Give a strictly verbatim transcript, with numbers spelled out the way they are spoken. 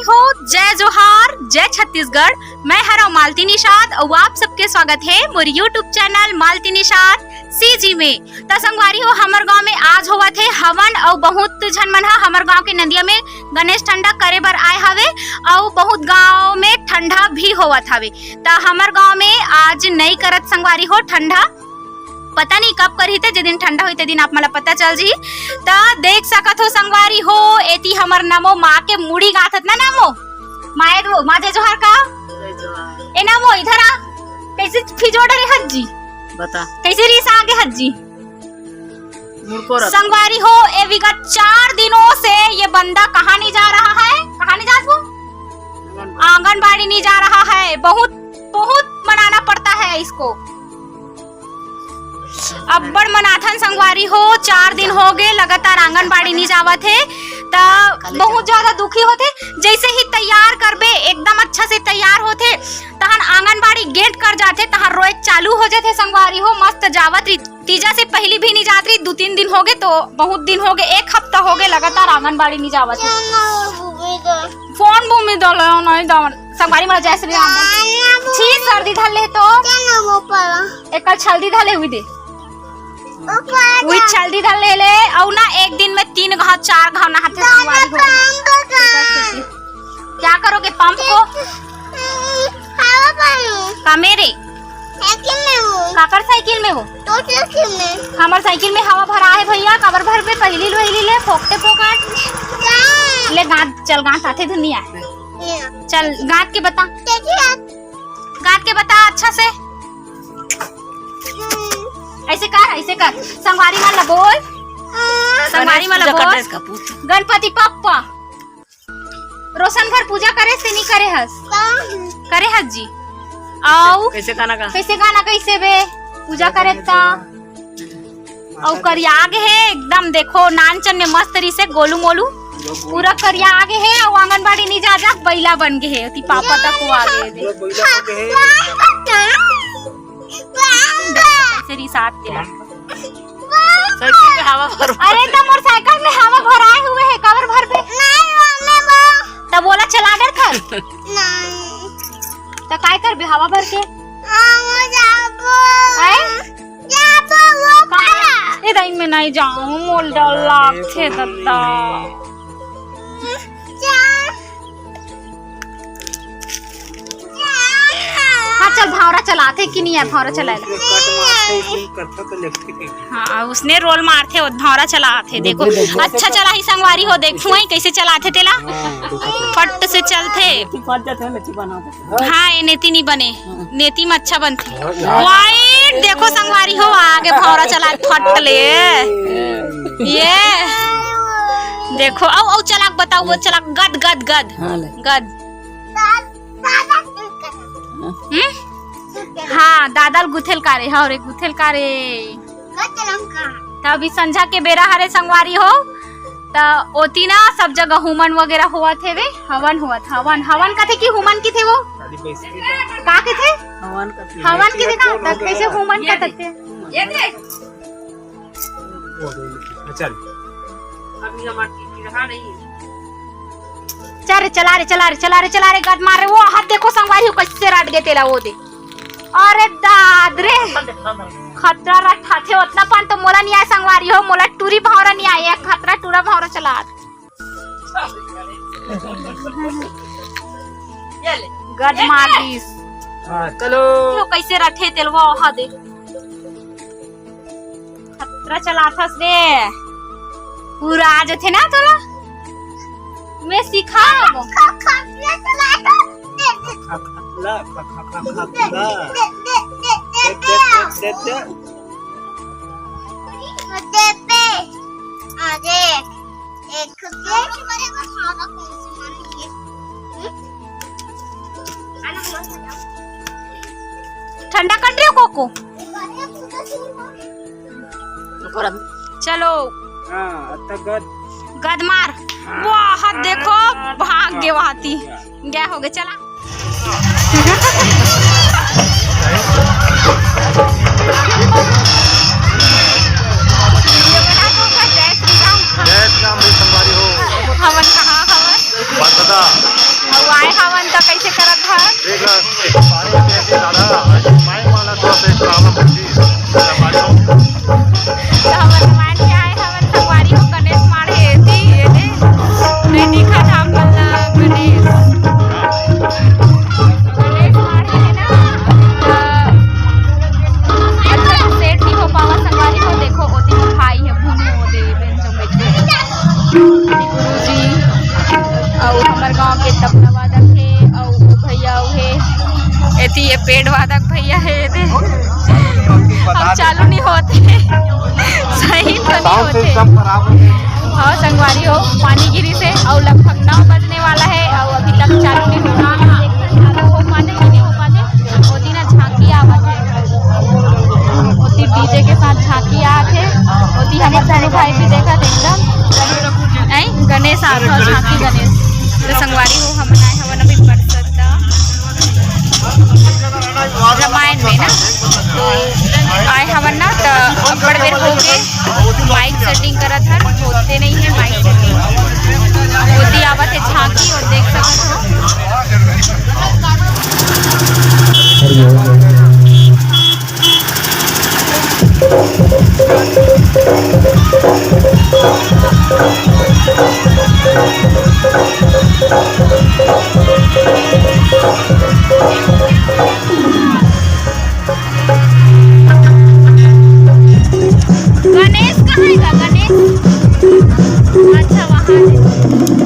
हो, जय जोहार, जय छत्तीसगढ़। मैं हरव मालती निषाद अउ आप सबके स्वागत हे मोर YouTube channel Malti Nishad CG में। त संगवारी हो, हमर गांव में आज होवत हे हवन अउ बहुत झन मन ह हमर गांव के नदिया में गणेश ठंडा करे बर आए हवे अउ बहुत गांव में ठंडा भी होवत हवे। त हमर गांव में आज नई करत संगवारी हो ठंडा, पता नहीं कब करही ते, जे दिन ठंडा होही ते दिन आप मन ला पता चल जही। त देख सकत हो संगवारी हो, एती हमर नमो माँ के मुड़ी गांथत ना नमो। माँ ए दो, माँ जय जोहार का। जय जोहार। ए नमो इधर आ, कैसे फिजो डरे हत जी? बता। कैसे रीस आगे हत जी? मुड़को रहा। संगवारी हो, ए विगत चार दिनों से ये बंदा कहाँ नहीं जा रहा है, कहाँ नहीं जात वो? आंगनबाड़ी। आंगनबाड़ी नहीं जा रहा है। बहुत, बहुत मनाना पड़ता है इसको। अब्बड़ मनाथन संगवारी हो, चार दिन हो गए लगातार आंगनबाड़ी नहीं जावत हे, त बहुत ज्यादा दुखी होथे। जैसे ही तैयार करबे, एकदम अच्छा से तैयार होथे, तहन आंगनबाड़ी गेट कर जाथे, तहन रोए चालू हो जाथे संगवारी हो। मस्त जावत रही, तीजा से पहली भी नहीं जात रही, दो तीन दिन हो गए, तो बहुत दिन हो गए, एक हफ्ता हो गए लगातार आंगनबाड़ी नहीं जावत हे। फोन भूमि दल नहीं दवन संगवारी मला जय श्री राम। छी सर्दी धर ले तो। एक कल छल्दी धर ले हुई दे। हुई छल्दी धर ले ले, अउ ना एक दिन में तीन घाव चार घाव नहाथे संगवारी हो। क्या करोगे पंप को? हवा भरूं। का मेरे? साइकिल में हूँ। काकर साइकिल में हो? तो साइकिल में। हमर साइकिल में हवा भरा है भैया, काबर भरबे? पहली लोहली ले फोकटे फोकट। गाँठ। ले गाँठ, चल गाँठ आथे दुनिया। चल गाँठ के बता। गाँठ के बता अच्छा से। हम्म। ऐसे कर, ऐसे कर। संगवारी मन ला बोल। हाँ। संगवारी मन ला बोल। गणपति बप्पा। रोशन घर पूजा करे से नहीं करे हस? का? करे हस जी। आओ। कैसे गाना का? कैसे गाना कैसे बे? पूजा करे ता। अउ करिया गे हे एकदम, देखो नानचन में मस्त रही से गोलू मोलू। पूरा करिया गे हे, अउ आंगनबाड़ी नहीं जा जा, बैला बन गे हे, ओती पापा तक को आ गे हे। कैसे रही साथ तेरा। साइकिल में हवा भर। अरे, त मोर साइकिल में हवा भराए हुए हे, काबर भरबे? नहीं, मम्मी, वो तब ओला चला डर थस। नहीं। त काय करबे हवा भर के? हम जाबो। हैं? जाबो वो कहाँ? पारा। ए, दाई, मैं नहीं जाऊँ, मोल डर लागथे दद्दा। जा। हाँ, चल, भावरा चलाथे कि नहीं है, भावरा चलाए ला। कट मारथे, इसमें कत्था तो लिखथे कि हाँ, उसने रोल मारथे, वो भावरा चलाथे। देखो, अच्छा चला ही संगवारी हो, देखो ही कैसे चलाथे तेला। हाँ, देखो तो। फट से चलथे। नेती फट जाथे, नेती बना देथे। हाँ, ये नेती नहीं बने, नेती में अच्छा बनथे। हाँ। वाइट, देखो संगवारी हो, आगे भावरा चला फट ले। ये देखो, अउ, अउ चला के बताओ, वो चला, गद, गद, गद। हाँ, ले। गद। हम्म? हाँ, दादा ल गुथेल कारे, हाँ, रे गुथेल कारे। त अभी संझा के बेरा हरे संगवारी हो, त ओती ना सब जगह हुमन वगैरह होवत हेवे, हवन होवत, हवन, हवन कथे कि हुमन किथे वो? का किथे? हवन कथे। हवन किथे ना, त कैसे हुमन कथे? चल। चल रे, चला रे, चला रे, चला रे, चला रे, गद मार रे। वो हाथ देखो संगवारी हो, कैसे रट गे तेला वो दे। अरे दाद रे, खतरा रठाथे ओतना पान तो मोला नहीं आए संगवारी हो, मोला टूरी भावरा नहीं आए, खतरा टूरा भावरा चला। गद मार दिस। हाँ, चलो। यो कैसे रठे तेलवा ओहा दे। खतरा चलाथस रे। पूरा आ जथे ना तोला। मैं सिखाब। ठंडा कर रहे हो कोको? चलो। हाँ, अब तक गद। गद मार। हाँ। वाह, देखो, हाँ, भाग हाँ, गए वहां ती। हो गया। गया हो गया, चला। जय श्री राम। जय श्री राम, भाई संगवारी हो। हवन कहाँ हवन? बरददा। कैसे करत हन? देख, पानी के ऐसी दादा, आज माई वाला थोड़ा सा एक problem होती है। तो हमर रामायण के आए हवन संगवारी हो गणेश माढ़े एती, ये दे। नहीं दिखत आप मन ला गणेश। गणेश माढ़े है ना, अ, अच्छा से set नहीं हो पावा संगवारी हो। देखो, ओती भाई है, भूनू, ओ दे, बेंजो बैठे। गुरुजी, अउ हमर गांव के तबला वादक हे, अउ वो भैया अउ हे, एती ये pad वादक भैया हे, एदे। अब चालू नहीं होते, सही तो नहीं होते। हाँ संगवारी हो, पानी गिरी से अउ लगभग नौ बजने वाला है, अउ अभी तक चालू नहीं होना। देखते हैं, चालू हो पाते कि नहीं हो पाते। ओती ना झांकी आवत है, ओती DJ के साथ झांकी आवत है, ओती हमर दोनों भाई भी देखत एकदम। ऐ गणेश आवत हो, झांकी गणेश। तो संगवारी हो, हमन आए हवन अभी परसद रामायण में ना, तो आए हवन ना, तो बड़ बेर हो गए, mic setting करत हन, होते नहीं है mic setting। ओती आवत है झांकी अउ देख सकत हो। गणेश कहाँ है गा? गणेश? अच्छा, वहाँ है।